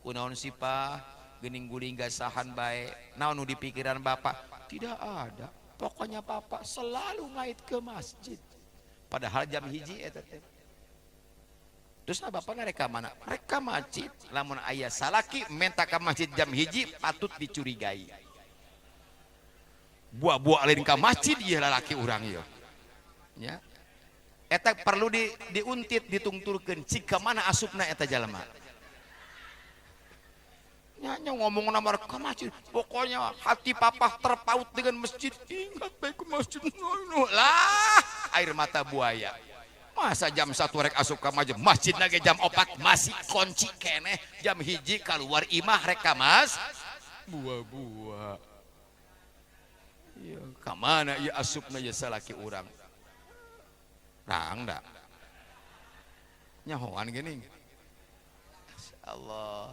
Kunaon sih, Pak? Geuning guling gasahan bae. Naon nu di pikiran Bapak? Tidak ada. Pokoknya Bapak selalu ngait ke masjid. Padahal jam 1 eta teh. Terus nah, Bapak rek ka mana? Rek ka masjid. Lamun aya salaki menta ka masjid jam 1, patut dicurigai. Buah-buah lain ka masjid ieu lalaki urang ieu. Ya. Eta perlu diuntit, ditungturkeun cik ka mana asupna eta jalma. Nya ngomong nomor ke masjid, pokoknya hati Papa terpaut dengan masjid, ingat baik ke masjid lah, air mata buaya. Masa jam 1 rek asup ke masjid, masjid lagi jam 4 masih kunci keneh, jam 1 keluar imah rek ka mas buah-buah. Iya, kamana ieu asupna ieu salaki urang? Rang da nyahoan gini. Allah.